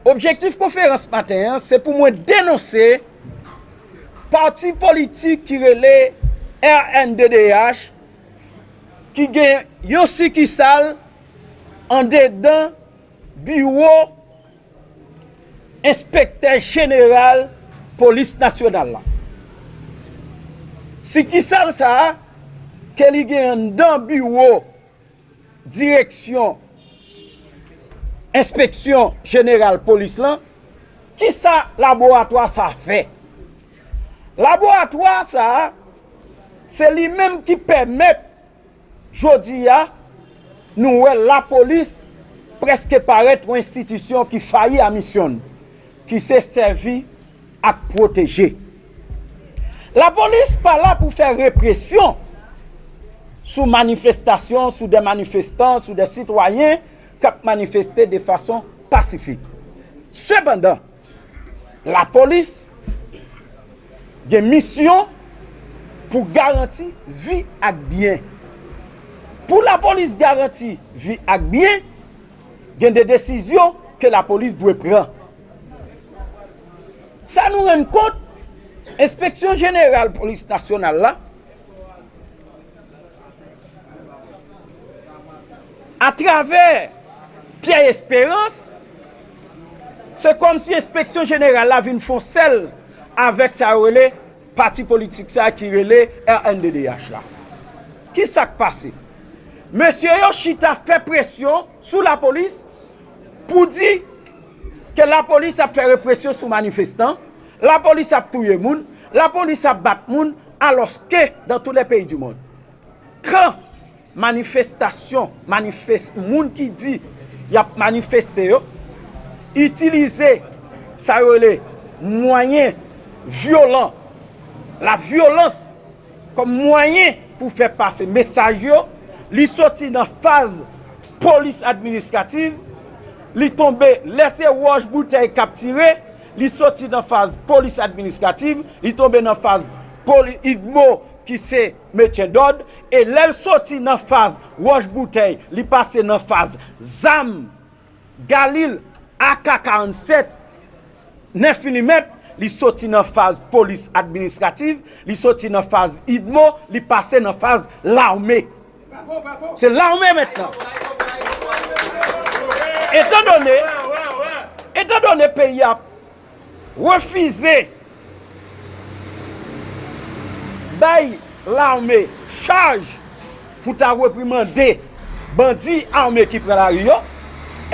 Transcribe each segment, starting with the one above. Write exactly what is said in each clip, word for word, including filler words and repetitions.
Objektif konferans maten an, se pou mwen denonse pati politik ki rele R N D D H, ki gen yon sikisal andedan biwo enspektè jeneral polis nasyonal la. Sikisal sa a, ke li gen anndan biwo direksyon enspeksyon jeneral polis lan, kisa laboratwa sa a fè? Laboratwa sa a, se li menm ki pèmèt jodi a, nou wè lapolis prèske parèt yon enstitisyon ki fayi a misyon l, ki se sèvi ak pwoteje. Lapolis pa la pou fè represyon sou manifestasyon, sou de manifestan, sou de sitwayen k ap manifeste de fason pasifik. Sepandan, lapolis gen misyon pou garanti vi ak byen. Pou lapolis garanti vi ak byen, gen de desizyon ke lapolis dwe pran. Sa nou rann kont, Enspeksyon Jeneral Polis Nasyonal la, atravè Pierre Espérance, se kòmsi Enspeksyon Jeneral la vin fè yon sèl avèk sa yo rele pati politik sa ki rele R N D D H la. Kisa k pase? Mesye yo chita fè presyon sou lapolis pou di ke lapolis ap fè represyon sou manifestan, lapolis ap touye moun, lapolis ap bat moun, alòske dans tous les pays du monde, kan manifestasyon, manifes-, moun ki di y ap manifeste yo, itilize sa yo rele mwayen vyolan, la vyolans, kòm mwayen pou fè pase mesaj yo, li soti nan faz polis administrativ, li tonbe, lè se wòch boutèy k ap tire, li soti nan faz polis administrativ, li tonbe nan faz poli-, idmo ki se metyen dòd, e lè l soti nan faz wòch boutèy, li pase nan faz zam, galil, A K karannsèt, nèf milimèt, li soti nan faz polis administrativ, li soti nan faz idmo, li pase nan faz lame. Se lame mentnan. Etandone, etandone peyi a refize bay lame chaj pou ta reprimande bandi ame ki pran lari yo,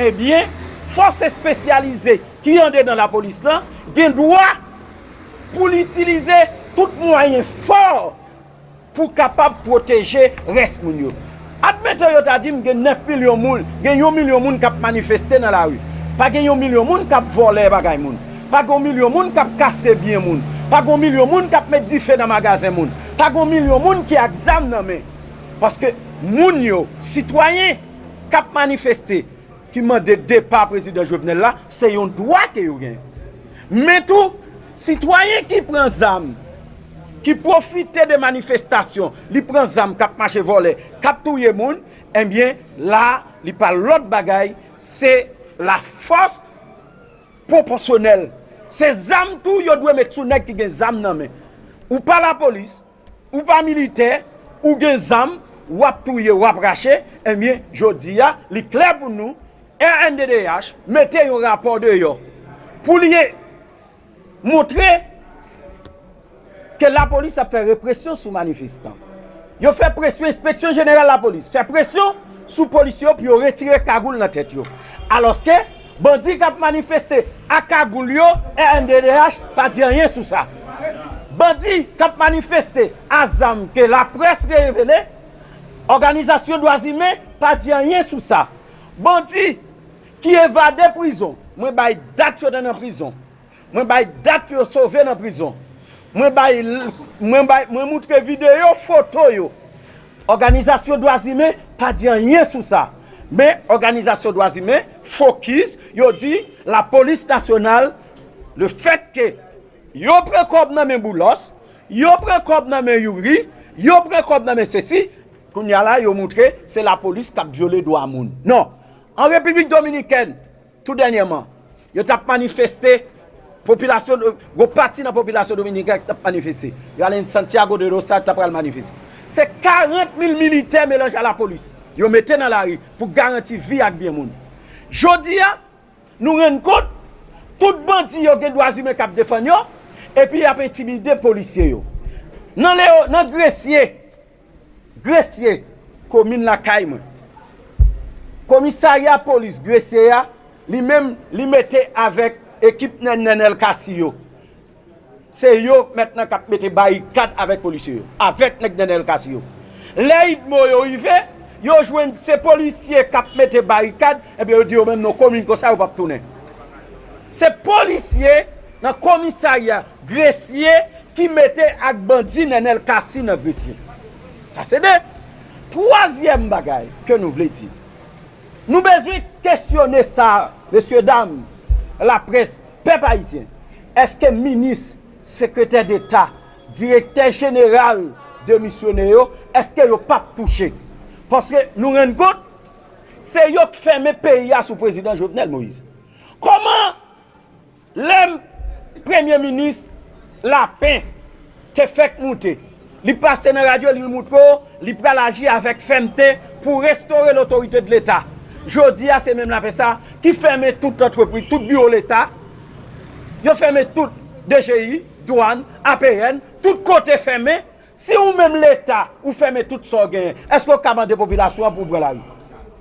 ebyen, fòs espesyalize ki andedan lapolis lan gen dwa pou l itilize tout mwayen fò pou kapab pwoteje rès moun yo. Admetan yo ta di m gen nèf milyon moun, gen yon milyon moun k ap manifeste nan lari. Pa gen yon milyon moun k ap vòlè bagay moun. Pa gen yon milyon moun k ap kase byen moun. Pa gen yon milyon moun k ap met dife nan magazen moun. Pa gen yon milyon moun ki ak zam nan men. Paske moun yo, sitwayen k ap manifeste, ki mande depa Prezidan Jovenel la, se yon dwa ke yo gen. Men tou, sitwayen ki pran zam, ki pwofite de manifestasyon, li pran zam, k ap mache vòlè, k ap touye moun, ebyen, la, li pa lòt bagay, se lafòs pwopòsyonèl. Se zam tou yo dwe met sou nèg ki gen zam nan men. Ou pa lapolis, ou pa militè, ou gen zam, w ap touye, w ap rache, ebyen, jodi a, li klè pou nou, R N D D H mete yon rapò deyò pou li montre ke lapolis ap fè represyon sou manifestan. Yo fè presyon, Enspeksyon Jeneral Lapolis fè presyon sou polisye yo pou yo retire kagoul nan tèt yo. Alòske, bandi k ap manifeste ak kagoul yo, R N D D H pa di anyen sou sa. Bandi k ap manifeste a zam ke laprès revele, òganizasyon dwa imen pa di anyen sou sa. Bandi ki evade prizon, mwen bay dat yo nan, nan prizon. Mwen bay dat yo sove nan prizon. Mwen bay, mwen bay, mwen moutre videyo, foto yo. Òganizasyon dwa imen pa di anyen sou sa. Men òganizasyon dwa imen fokis, yo di lapolis nasyonal, lefètke yo pran kòb nan men Boulos, yo pran kòb nan men Youri, yo pran kòb nan men sesi, kounye a la, yo moutre se lapolis k ap vyole dwa moun. Non. An Repiblik Dominikèn, tou dènyèman, Yo t ap manifeste, popilasyon, gwo pati nan popilasyon dominiken t ap manifeste. Yo ale Santiago de Losa, yo t ap pral manifeste. Se karant mil militè melanje a lapolis yo mete nan lari pou garanti vi ak byen moun. Jodi a, nou rann kont, tout bandi yo gen dwa imen k ap defann yo, epi y ap entimide polisye yo. Nan Lewo, nan Gresye, Gresye, komin lakay mwen. Komisarya polis Gresye a, li menm, li mete avèk ekip nèg Nenel Cassy yo. Se yo mentnan k ap mete barikad avèk polisye yo, avèk nèg Nenel Cassy yo. Lè idmo yo rive, yo jwenn se polisye k ap mete barikad, ebyen yo di yo menm non, komin konsa yo p ap tounen. Se polisye nan komisarya Gresye ki mete ak bandi Nenel Cassy nan Gresye. Sa se de. Twazyèm bagay ke nou vle di, nou bezwen kesyone sa, mesye dam, laprès, pèp ayisyen. Èske minis, sekretè deta, direktè jeneral demisyone yo, èske yo p ap touche? Paske nou rann kont, se yo k fèmen peyi a sou prezidan Jovenel Moïse. Kòman lè premye minis Lapen te fèk moute, li pase nan radyo, li moutre w li pral aji avèk fèmte pou restore lotorite de Leta. Jodi a, se menm Lapen sa ki fèmen tout antrepriz, tout biwo Leta. Yo fèmen tout, D G I, dwàn, A P N, tout kote fèmen. Si ou menm Leta, ou fèmen tout sa w genyen, èske w ka mande popilasyon an pou pran lari?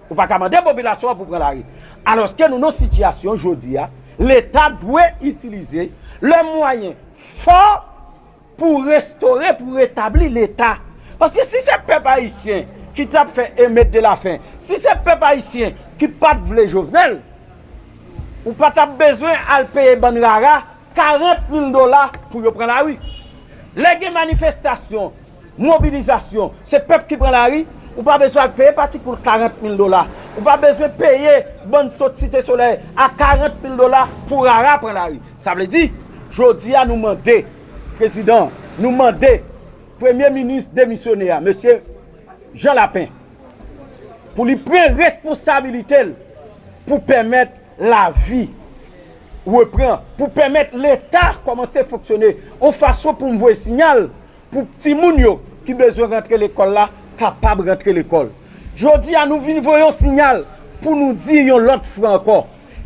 Ou pa ka mande popilasyon an pou pran lari. Alòske nou nan sitiyasyon jodi a, Leta dwe itilize lè mwayen fò pou restore, pou retabli Leta. Paske si se pèp ayisyen ki t ap fè emet de lafen, si se pèp ayisyen ki pa t vle Jovenel, ou pa t ap bezwen al peye bann rara karant mil dola pou yo pran lari. Lè gen manifestasyon, mobilizasyon, se pèp ki pran lari, ou pa bezwen al peye pati koul karant mil dola. Ou pa bezwen peye bann sot Site Solèy a karant mil dola pou rara pran lari. Sa vle di, jodi a nou mande prezidan, nou mande premye minis demisyone a, mesye Jan Lapen, pou li pran responsabilite l pou pèmèt lavi reprann, pou pèmèt Leta kòmanse fonksyone yon fason pou m voye siyal pou timoun yo ki bezwen rantre lekòl la kapab rantre lekòl. Jodi a, nou vin voye yon siyal pou nou di yon lòt fwa ankò,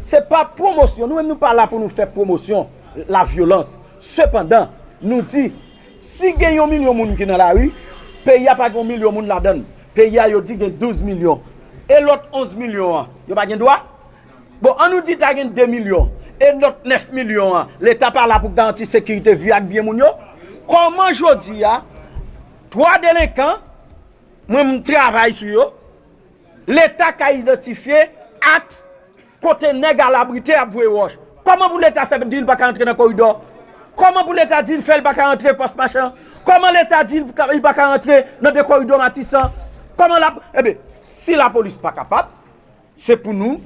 se pa pwomosyon, nou menm nou pa la pou nou fè pwomosyon lavyolans. Sepandan, nou di, si gen yon milyon moun ki nan lari, peyi a pa gen yon milyon moun ladan l. Peyi a, yo di gen douz milyon. E lòt onz milyon an, yo pa gen dwa? Bon, an nou di ta gen de milyon. E lòt nèf milyon an, Leta pa la pou garanti sekirite vi ak byen moun yo? Kòman jodi a, twa delenkan, mwen m travay sou yo, Leta ka idantifye aks kote nèg alabrite ap voye wòch. Kòman pou Leta fè di l pa ka rantre nan koridò? Kòman pou Leta di l fè l pa ka rantre Pòs Machan? Kòman Leta di l pa ka rantre nan de koridò Matisan? Kòman la, ebe, si lapolis pa kapab, se pou nou,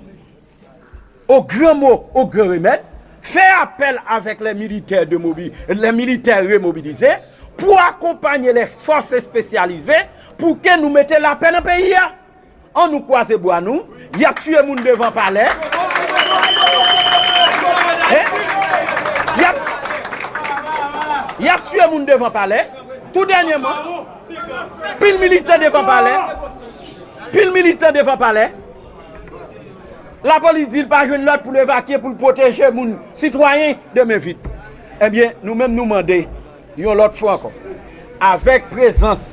au grand mot, au grand remède, fè apèl avèk les militaires de mobi, les militaires remobilisés pou akonpanye les forces spécialisées pou ke nou mete lapè nan peyi a. An nou kwaze bra nou, y ap tiye moun devan palè. Hein? Y ap, y ap tiye moun devan palè. Tou dènyèman, pil militan devan palè. Pil militan devan palè. Lapolis di l pa jwenn lòd pou l evakye, pou l pwoteje moun, sitwayen de men vit. Ebyen, nou menm nou mande, yon lòt fwa ankò, avèk prezans,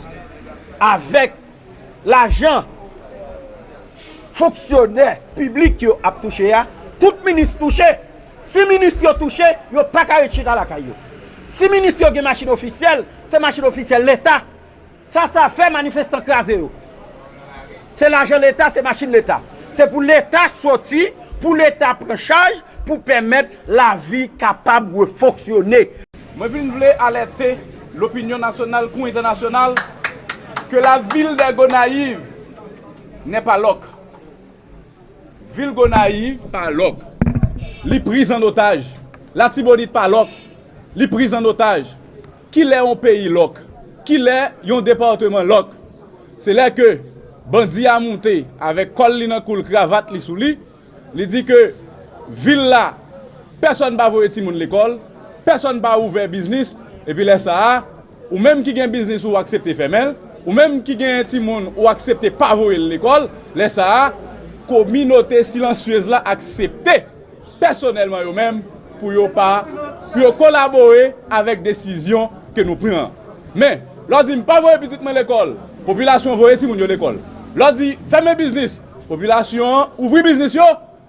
avèk lajan fonksyonè piblik yo ap touche a, tout minis touche. Si minis yo touche, yo pa ka ret chita lakay yo. Si minis yo gen machin ofisyèl, se machin ofisyèl Leta. Sa, sa fè manifestan kraze yo. Se lajan Leta, se machin Leta. Se pou Leta soti, pou Leta pran chaj, pou pèmèt lavi kapab refonksyone. Mwen vin vle alète lopinyon nasyonal kou entènasyonal ke la ville de Gonayiv n'est pas lòk. Vil Gonayiv pa lòk. Li priz an otaj. Latibonit pa lòk. Li priz an otaj. Kilè yon peyi lòk? Kilè yon depatman lòk? Se lè ke bandi a moute avèk kòl li nan kou l, kravat li sou li, li di ke vil la Pèsonn pa voye timoun lekòl, pèsonn pa ouvè biznis, epi lè sa a, ou menm ki gen biznis ou aksepte fèmen l, ou menm ki gen timoun ou aksepte pa voye l lekòl, lè sa a, kominote silansyez la aksepte pèsonèlman yo menm pou yo pa, pou yo kolabore avèk desizyon ke nou pran an. Men, lè w di m pa voye pitit mwen lekòl, popilasyon voye timoun yo lekòl. Lè w di fèmen biznis, popilasyon an ouvri biznis yo,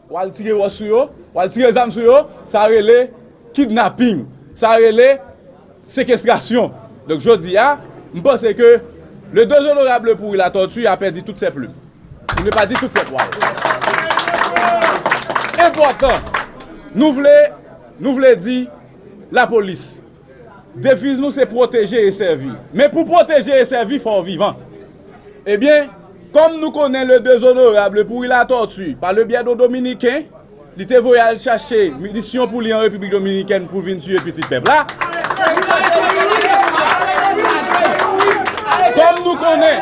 w al tire wòch sou yo, w al tire zam sou yo, sa rele kidnaping, sa rele sekestrasyon. Donk jodi a, m panse ke le deux honorables Pourri Latortue a perdu toutes ses plumes. Pour ne pas dire toutes ses poils. Enpòtan, nou vle, nou vle di lapolis. Deviz nou se pwoteje e sèvi. Men pou pwoteje e sèvi, fò w vivan. Ebyen, kòm nou konnen le deux honorables Pourri Latortue, par le biais de Dominiken, li te voye al chache misyon pou li an Repiblik Dominikèn pou vin tiye pitit pèp la. Kòm nou konnen,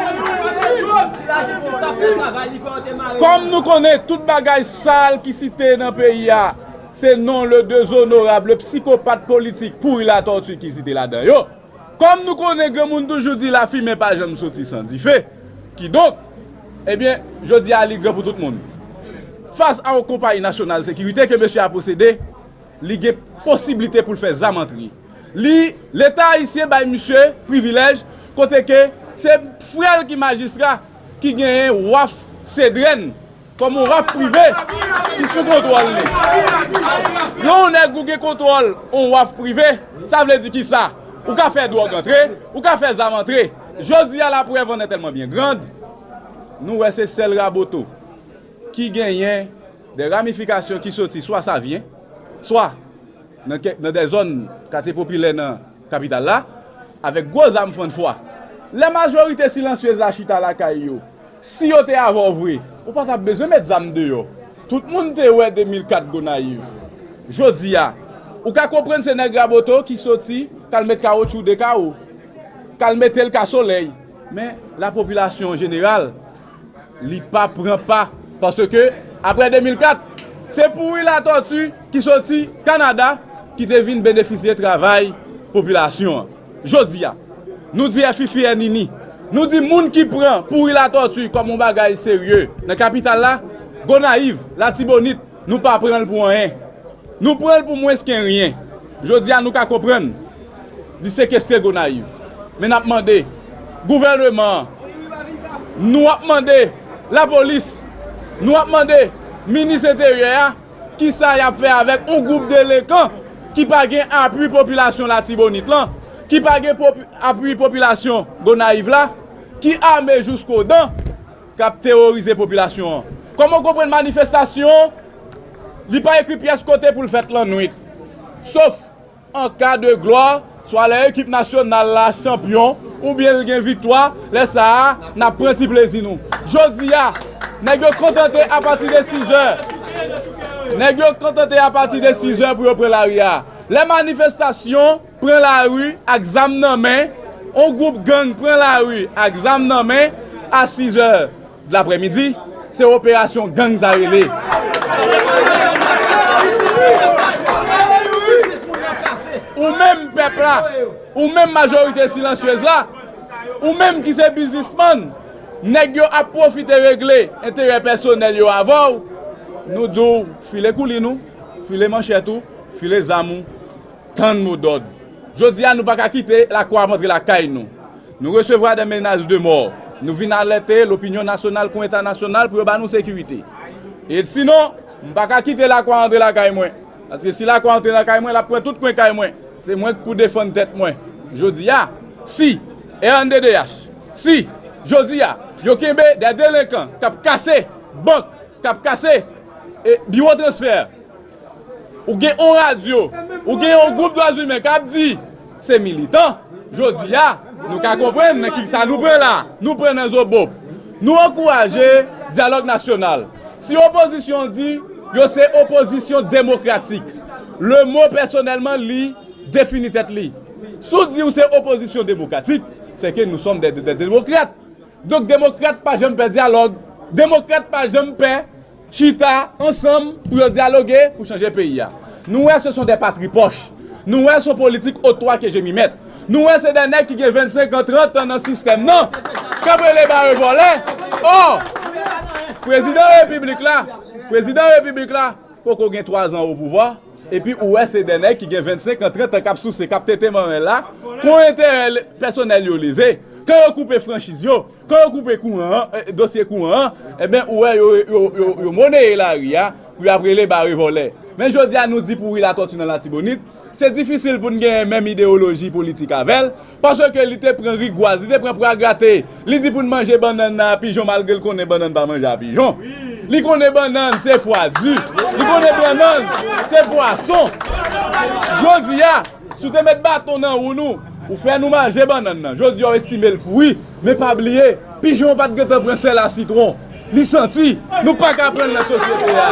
kòm nou konnen tout bagay sal ki site nan peyi a, se non le deux honorables psikopat politik Pourri Latortue ki site ladan yo. Kòm nou konnen granmoun toujou di lafimen pa janm soti san dife, kidonk, ebyen, jodi a li gran pou tout moun. Fas a yon konpayi nasyonal sekirite ke mesye a posede, li gen posiblite pou l fè zam antre. Li, Leta ayisyen bay misye privilèj kote ke se frè l ki majistra ki genyen waf Sedrèn kòm yon waf prive ki sou kontwòl li. Lè yon nèg ou gen kontwòl yon waf prive, sa vle di ki sa? Ou ka fè dwòg antre, ou ka fè zam antre. Jodi a, la preuve en est tellement bien grande, nou wè se sèl Raboto ki genyen de ramifikasyon ki soti swa Savyen, swa nan kèk, nan de zòn katye popilè nan kapital la, avèk gwo zam fann fwa. Lè majorite silansyez la chita lakay yo, si yo te avè w vre, ou pa t ap bezwen met zam deyò. Tout moun te wè de mil kat Gonayiv. Jodi a, ou ka konprann se nèg Raboto ki soti k al met kawotchou de kawo, k al mete l ka solèy. Men, lapopilasyon an jeneral, li pa pran pa. Paske, apre de mil kat, se Pourri Latortue ki soti Kanada ki te vin benefisye travay popilasyon an. Jodi a, nou di Fifi Nini, nou di moun ki pran Pourri Latortue kòm yon bagay serye nan kapital la, Gonayiv, Latibonit, nou pa pran l pou anyen. Nou pran l pou mwens ke anyen. Jodi a, nou ka konprann li sekestre Gonayiv. Men n ap mande gouvèneman an, nou ap mande lapolis, nou ap mande minis enteryè a, kisa y ap fè avèk yon gwoup delenkan ki pa gen apui popilasyon Latibonit lan, ki pa gen popi-, apui popilasyon Gonayiv la, ki ame jouskodan, k ap teworize popilasyon an. Kòman w konprann manifestasyon, li pa ekri pyès kote pou l fèt lannwit. Sof an ka de glwa, swa lè ekip nasyonal la chanpyon, oubyen l gen viktwa, lè sa a, n ap pran ti plezi nou. Jodi a, nèg yo kontante apati de sizè. Nèg yo kontante apati de sizè pou yo pran lari a. Lè manifestasyon pran lari ak zam nan men, yon gwoup gang pran lari ak zam nan men a sizè dlapwemidi, se operasyon gang sa rele. Ou menm pèp la, ou menm majorite silansyez la, ou menm ki se biznismann, nèg yo ap pwofite regle enterè pèsonèl yo avè w, nou di w, file koulin ou, file manchèt ou, file zam ou, tann modòd. Jodi a, nou pa ka kite lakwa ap antre lakay nou. Nou resevwa de menas de mò. Nou vin alète lopinyon nasyonal kou entènasyonal pou yo ba nou sekirite. E sinon, m pa ka kite lakwa antre lakay mwen. Paske si lakwa antre lakay mwen, l ap pran tout kwen kay mwen. Se mwen k pou defann tèt mwen. Jodi a, si R N D D H, si jodi a, yo kenbe de delenkan k ap kase bank, k ap kase, e, biwo transfè, ou gen yon radyo, ou gen yon gwoup dwa imen k ap di se militan, jodi a, nou ka konprann nan kisa nou pran la. Nou pran nan zo bob. Nou ankouraje dyalòg nasyonal. Si opozisyon di yo se opozisyon demokratik, le mo pèsonèlman li defini tèt li. Si w di w se opozisyon demokratik, se ke nou sòm de, de, de demokrat. Donk, demokrat pa janm pè dyalòg. Demokrat pa janm pè chita ansanm pou yo dyaloge pou chanje peyi a. Nou wè se son de patri pòch. Nou wè se yon politik au toi que je m'y mette. Nou wè se de nèg ki gen vennsenk an, trant an nan sistèm nan k ap rele bare vòlè. Ò, prezidan repiblik la, prezidan repiblik la poko gen twa zan o pouvwa, epi ou wè se de nèg ki gen vennsenk an, trant an k ap souse, k ap tete manmèl la, pou enterè pèsonèl yo leze. Kan yo koupe franchiz yo, kan yo koupe kouran an, eh, dosye kouran an, ebyen ou wè yo, yo, yo, yo moneye lari a pou y ap rele bare vòlè. Men jodi a nou di pou Wi Latòti nan Latibonit, se difisil pou n genyen menm ideyoloji politik avè l, paske li te pran rigwaz, li te pran pragrate, li di pou n manje bannann nan a pijon malgre l konnen bannann pa manje a pijon. Li konnen bannann se fwa di, li konnen bannann se pwason. Jodi a, si w te met baton nan wou nou, ou fè nou manje bannann nan. Jodi a w estime l pouri, men pa bliye, pijon an pa t gentan pran sèl a sitwon. Li santi, nou pa ka pran l nan sosyete a.